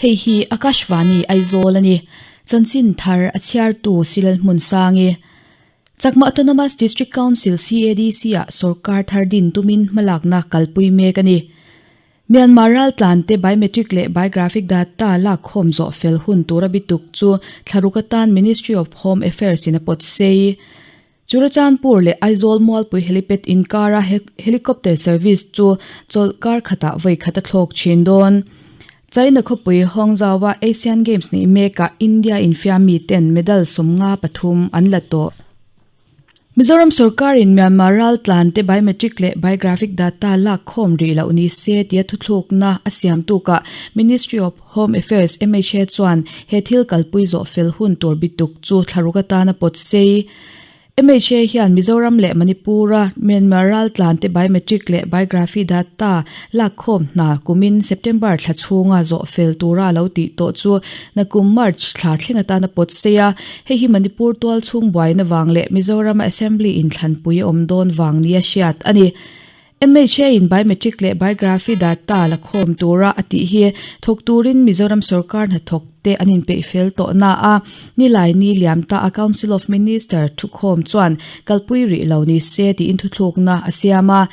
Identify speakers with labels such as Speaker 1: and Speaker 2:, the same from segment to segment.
Speaker 1: Hei hi Akashvani Aizawl a ni. Chanchin thar a chhiartu Silal Hmunsangi. Chakma Autonomous District Council, CADC, ah sorkar thar din tumin hmalakna kalpui mek a ni. Myanmar raltlante biometric leh biographic data lakkhawm zawh fel hun tura bituk chu thlaruk atan Ministry of Home Affairs in a pawt sei. Churachandpur leh Aizawl Mualpui Helipad inkara helicopter service chu chawlh kar khatah vawi khat a thlawk thin dawn. China khawpui Hangzhou-a Asian Games neih mekah India infiammi ten medal 53 an la tawh. Mizoram sorkarin Myanmar raltlante biometric leh biographic data lak khawm rih loh ni se tia thuthlukna a siam tukah Ministry of Home Affairs, MHA, chuan he thil kalpui zawh fel hun tur bituk chu thlaruk atana pawt sei. MHA hian Mizoram leh Manipur-a Myanmar raltlante biometric leh biography data lakkhawm hna kumin September thla chhunga zawh fel tura lo tih tawh chu nakum March thla thleng atana pawt sei a. Hei hi Manipur tual chhung buaina vang leh Mizorama Assembly inthlanpui a awm dawn vang nia hriat a ni. MHA in biometric leh biography data la khawm tura a tih hi thawk turin Mizoram sorkar hnathawk te an inpeih fel tawh na a, nilai ni liam ta a Council of Minister thukhawm chuan kalpui rih lo ni se tiin thuthlukna a siam a.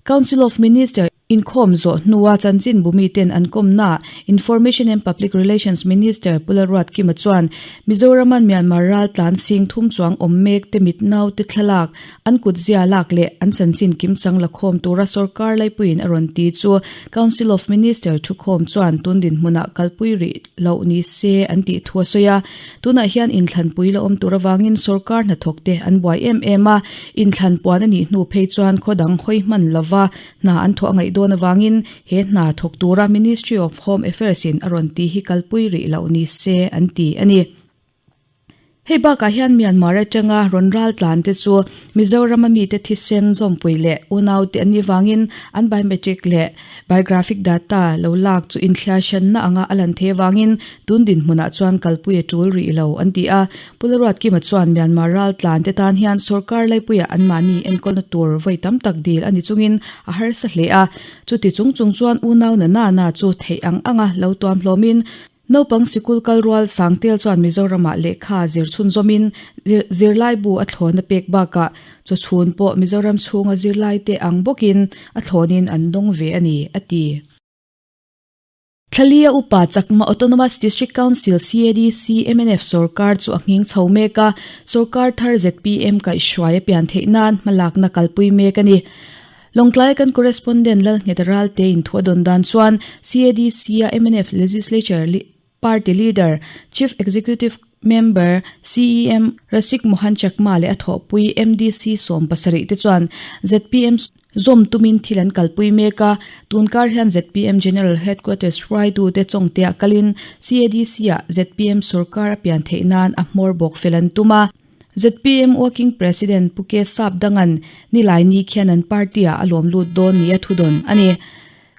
Speaker 1: Council of Minister inkhawm zawh hnua chanchin bumi ten an kawmnaah Information and Public Relations Minister Pu Lalruatkima chuan Mizoraman Myanmar ral tlan sing thum chuang awm mek te mit naute thlalak An kutzia lak leh an chanchin kimchang la khawm tura sorkar laipuiin a rawn ti chu Council of Minister thukhawm chuan tun dinhmunah kalpui rih loh ni se an tih thu a sawi a. Tunah hian inthlanpui la awm tur avangin sorkar hnathawkte an buai em em a, inthlan puan a nih hnu phei chuan khaw dang hawi hman lova hna an thawh a ngaih dawn avangin he hna thawk tura Ministry of Home Affairs-in a rawn ti hi kalpui rih loh ni se an ti a ni. Hei bakah hian Myanmar atanga rawn ral tlan te chu Mizorama mite thisen zawmpui leh unaute an nih vangin an biometric leh biographic data lo lak chu inthliar hranna anga a lan thei avangin tun dinhmunah chuan kalpui a tul rih lo an ti a. Pu Laruatkima chuan Myanmar ral tlan te tan hian sorkar laipuiah anmahni enkawlna tur vawi tam tak dil a ni chungin a harsa hle a. Chuti chung chung chuan unau na na na chu theih ang anga lo tuam hlawmin Naupang sikul kal rual Sangtel chuan Mizoramah lehkha zir chhunzawmin zirlaibu a thlawn a pek bakah chawchhun pawh Mizoram chhunga zirlaite ang bawkin a thlawnin an dawng ve a ni, a ti. Thlalia upa Chakma Autonomous District Council, CADC, mnf sorkar chu a nghing chho mek a, sorkar thar zpm kaihhruai a pian theih nan hmalakna kalpui mek a ni. Lawngtlai kan correspondent Lalnghet Ralte in thu a dawn dan chuan CADC a mnf Legislature Party Leader, Chief Executive Member, CEM, Rasik Mohan Chakma leh a thawhpui MDC 70 te chuan zpm zawm tumin thil an kalpui mek a, tunkar hian zpm General Headquarters hruaitute chawngteah kalin CADC ah zpm sorkar a pian theih nan a hmawr bawk fel an tum a. Zpm Working President Pu Ke Sap Dangan Nilaini khian an party-ah a lawm lut dawn nia thudawn a ni.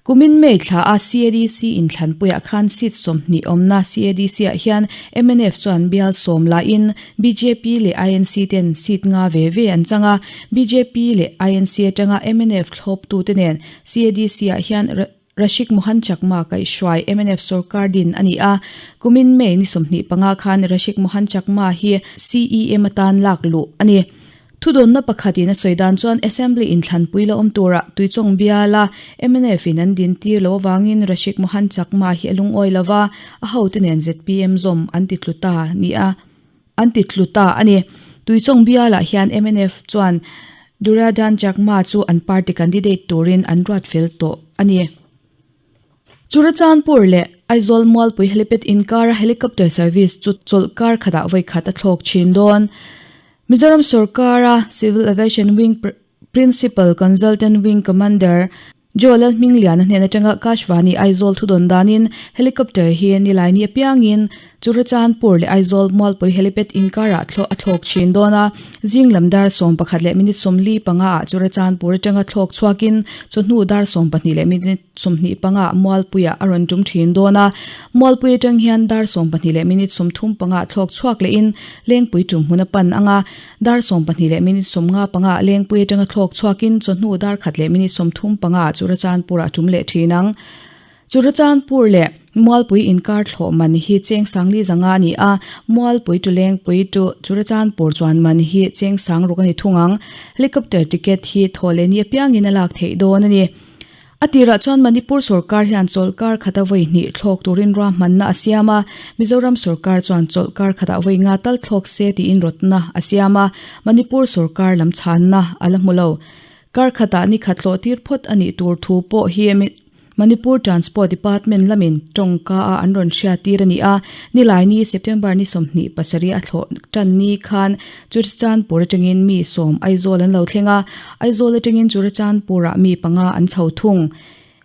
Speaker 1: Kumin May thla a CADC inthlanpuiah khan seat 20 awmna CADC-ah hian mnf chuan bial sawm lahin bjp leh INC ten seat nga ve ve an chang a, bjp leh INC atanga mnf thlawptute nen CADC-ah hian Rashik Mohan Chakma kaihhruai mnf sorkar din a ni a, kumin May ni 25 khan Rashik Mohan Chakma hi CEM atan lak luh a ni. Thudawnna pakhatin a sawi dan chuan Assembly inthlanpui la awm turah Tuichawng biala mnf in an din tir lo avangin Rashik Mohan Chakma hi a lungawi lo va, a hote nen zpm zawm an ti tlu ta ni a an ti tlu ta a ni. Tuichawng bialah hian mnf chuan Duryodhan Chakma chu an party candidate turin an ruat fel tawh a ni. Churachandpur leh Aizawl Mualpui helipad inkara helicopter service chu chawlh kar khatah vawi khat a thlawk thin dawn. Mizoram sorkara Civil Aviation Wing Principal Consultant Wing Commander Joe Lalhmingliana hnen atanga Kashvani Aizawl thudawn danin helicopter hi Nilaini apiangin Churachandpur leh Aizawl Mualpui helipad inkarah thlawh a thlawk thin dawn a. Zing lam dar 11 leh minute 45 ah Churachandpur atanga thlawk chhuakin chawhnu dar 12 leh minute 25 ah Mualpuiah a rawn tum thin dawn a. Mualpui atang hian dar 12 leh minute 35 ah thlawk chhuak lehin Lengpui tum hmun a pan ang a. Dar 12 leh minute 55 ah Lengpui atanga thlawk chhuakin chawhnu dar khat leh minute 35 ah Churachandpur ah tum leh thin ang. Churachandpur leh Mualpui inkar thlawh man hi cheng sangli zanga a ni a, Mualpui to Lengpui to Churachandpur chuan man hi cheng sang ruk a ni thung ang. Helicopter ticket hi thaw leh ni apiangin a lak theih dawn a ni. A tirah chuan Manipur sorkar hian chawlhkar khata vawi hnih thlawk turin ruahmanna a siam a, Mizoram sorkar chuan chawlhkar khatah vawi nga tal thlawk se tiin rawtna a siam a, Manipur sorkar lam chhanna a la hmu lo. Kar khatah ni khat hlawh tir phawt a nih tur thu pawh hi Manipur Transport Department lamin tawngka a an rawn hriat tir a ni a, Nilaini September ni 27 a thlawh tan ni khan Churachandpur atangin mi sawm Aizawl an lo thleng a, Aizawl atangin Churachandpur-ah mi panga an chho thung.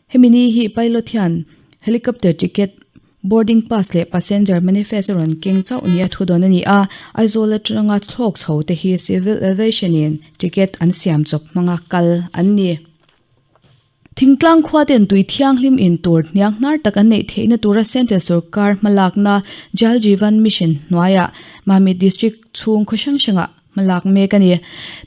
Speaker 1: Hemi ni hi pilot hian helicopter ticket, boarding pass leh passenger manifest a rawn keng chauh nia thu dawn a ni a, Aizawl atanga thlawk chho te hi Civil Aviation-in ticket an siam chawp hmanga kal an ni. Thingtlang khua ten tui thianghlim in tur hniang hnar tak an neih theihna tura Central Sorkar hmalakna Jal Jeevan Mission hnuaiah Mamit District chhung khaw hrang hrangah hmalak mek a ni.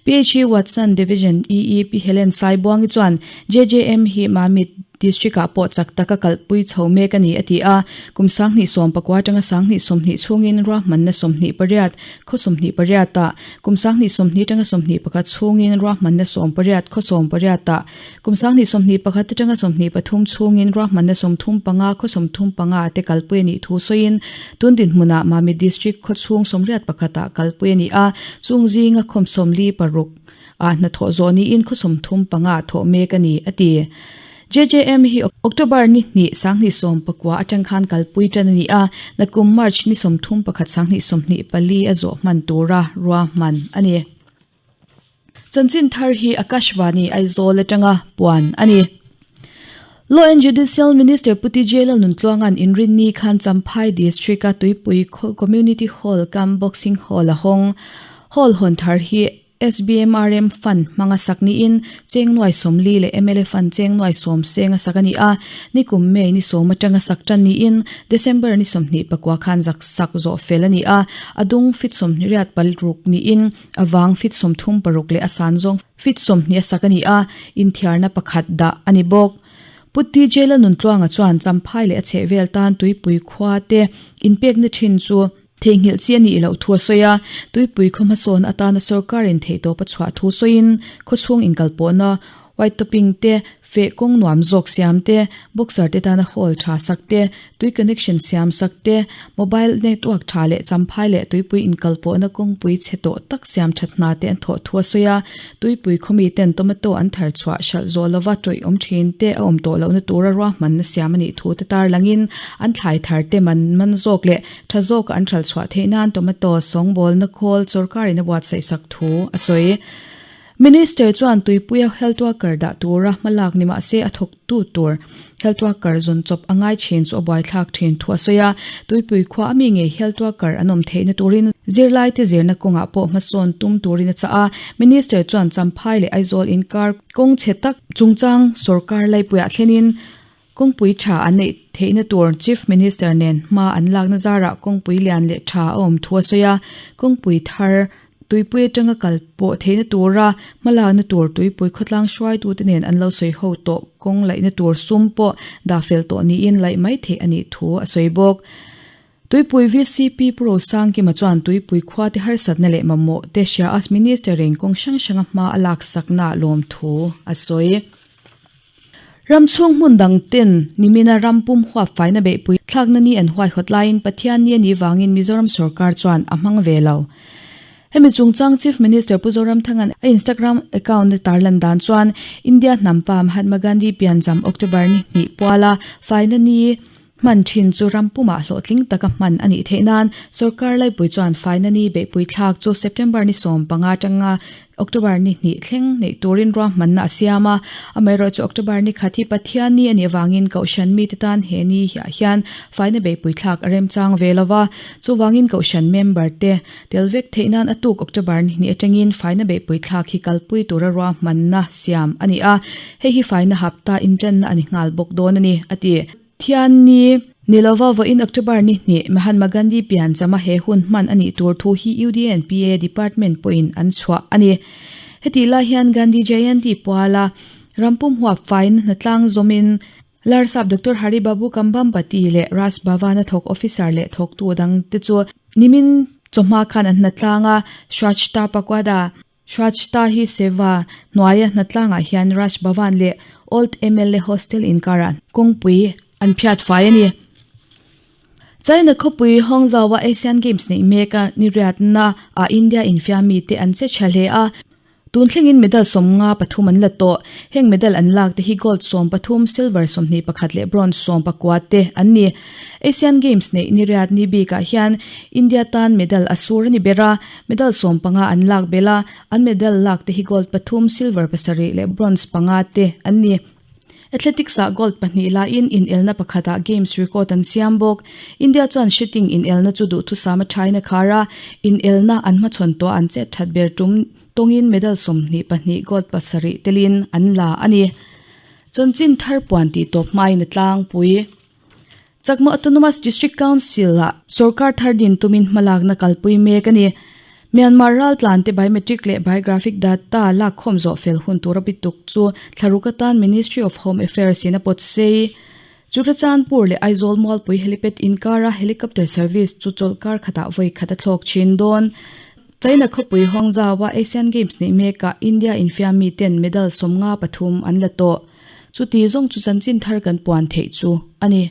Speaker 1: PHE Watson Division EE Pi Helen Saibuangi chuan JJM hi Mamit District ah pawh chak taka kalpui chho mek a ni a ti a. Kum 2019 atanga 2020 chhungin ruahmanna 28 khaw 28 ah Kum 2020 atanga 21 chhungin ruahmanna 18 khaw 18 ah Kum 2021 atanga 23 chhungin ruahmanna 35 khaw 35 te kalpui a nih thu sawiin tun dinhmunah Mamit District khaw chhung 81 ah kalpui a ni a, chung zinga khawm 46 ah hnathawh zawh niin khaw 35 thawh mek a ni, a ti. JJM hi October ni hnih 2019 atang khan kalpui tan a ni a, nakum March ni 31 2024 a zawh hman tura ruahman a ni. Chanchin thar hi Akashvani Aizawl atanga puan a ni. Law and Judicial Minister Pu TJ Lalnuntluanga'n Inrinni khan Champhai District-a Tuipui Community Hall cum Boxing Hall a hawng. Hall hawn thar hi SBMRM Fund hmanga sak niin cheng nuai 40 leh mla Fund cheng nuai 10 senga sak a ni a. Nikum May ni 10 atanga sak tan niin December ni 24 khan zak sak zawh fel a ni a. A dung fit 26 niin A vang fit 36 leh a san zawng fit 20 a sak a ni a, inthiarna pakhat dah a ni bawk. Pu TJ Lanuntluanga chuan Champhai leh a chhehvel tan Tuipui khua te inpekna thin chu theihnghilh chi a nih loh thu a sawi a, Tuipui khaw hmasawn atana sorkarin theihtawp a chhuah thu sawiin khawchhung inkalpawhna White topping te, feh kawng nuam zawk siam te, boxer te tana hall tha sak te, tui connection siam sak te, mobile network tha leh champhai leh tuipui inkalpawhna kawngpui chhe tawh tak siam that hna te an thawh thu a sawi a. Tuipui khawmi ten tomato an thar chhuah hralh zawh lova tawih awm thin te a awm tawh lohna tura ruahmanna siam a nih thu te tarlangin an thlai thar te man man zawk leh tha zawka an hralh chhuah theih nan tomato sawngbawlna khawl sorkarin a buatsaih sak thu a sawi. Minister chuan tuipuia health worker dah tura hmalak ni mahse a thawktu tur health worker zawn chawp a ngai thin chu a buaithlak thin thu a sawi a. Tuipui khua a mi ngei health worker an awm theihna turin zirlaite zirna kawngah pawh hmasawn tum turin a chah a. Minister chuan Champhai leh Aizawl inkar kawng chhe tak chungchang sorkar laipuiah thlenin Kawngpui tha an neih theihna tur Chief Minister nen hma an lakna zarah kawngpui lian leh tha a awm thu a sawi a, kawngpui thar tuipui atanga kal pawh theihna tura hmalakna tur tuipui khawtlang hruaitute nen an lo sawi ho tawh kawng laihna tur sum pawh dah fel tawh niin laih mai theih a nih thu a sawi bawk. Tuipui VCP Pu Rosangkima chuan Tuipui khuate harsatna leh mamawh te hria a Minister in kawng hrang hranga hma a laksakna lawmthu a sawi. Ram chhung hmun dang ten nimina ram pum huap faina beihpui thlakna ni an huaihawt laiin Pathian ni a nih vangin Mizoram sorkar chuan a hmang ve lo. Hemi chungchang Chief Minister Pu Zoramthanga'n a Instagram account a tarlan dan chuan India hnampa Mahatma Gandhi piancham October ni hnih puala faina ni Hman thin chu ram pumah hlawhtling taka hman a nih theih nan sorkar laipui chuan faina ni beihpui thlak chu September ni 15 atanga October ni hnih thleng neih turin ruahmanna a siam a. Amaherawhchu October ni khat hi Pathian ni a nih avangin Kohhran mite tan he ni ah hian faina beihpui thlak a remchang ve lo va. Chuvangin Kohhran member te tel vek theih nan a tuk October ni hnih atangin faina beihpui thlak hi kalpui tura ruahmanna siam a ni a. Hei hi faina hapta inṭanna a ni nghal bawk dawn a ni, a ti. Thianni, ni lova vawiin October ni hnih Mahatma Gandhi pianchama he hun hman a nih tur thu hi UDNPA department pawhin an chhuah a ni. Hetih lai hian Gandhi Jayanti puala rampum huap faina hnatlang zawmin. Larsap Doctor Hari Babu Kambhampati leh Raj Bhavan-a thawk officer leh thawktu dangte chu nimin chawhma khan an hnatlang a, Swachhta Pakwada, Swachhta Hi Seva, hnuaia hnatlangah hian Raj Bhavan leh Old mla Hostel inkarah kawngpui an phiat fai a ni. China khawpui Hangzhou-a Asian Games neih mek a niriatna ah India infiammi te an che tha hle a. Tun thlengin medal 53 an la tawh. Heng medal an lak te hi gold 13, silver 21 leh bronze 19 te an ni. Asian Games neih niriat ni bikah hian India tan medal a sur a ni ber a, medal 15 an lak belh a, an medal lak te hi gold pathum, silver pasarih leh bronze panga te an ni. Athletics ah gold pahnih laiin inelna pakhatah games record an siam bawk. India chuan shooting inelna chu duhthusam a thain a khar a, inelna an hmachhawn tawh an chet that ber tum tawngin medal 22 gold pasarih telin an la a ni. Chanchin thar puan tih tawp hmain a tlangpui. Chakma Autonomous District Council ah sorkar thar din tumin hmalakna kalpui mek a ni. Myanmar raltlan te biometric leh biographic data lakkhawm zawh fel hun tura bituk chu thlaruk atan Ministry of Home Affairs in a pawt sei. Churachandpur leh Aizawl Mualpui Helipad inkara helicopter service chu chawlhkar khatah vawi khat a thlawk thin dawn. China khawpui Hangzhou-a Asian Games neih mekah India infiammi ten medal 53 an la tawh. Chuti zawng chu chanchin thar kan puan theih chu a ni.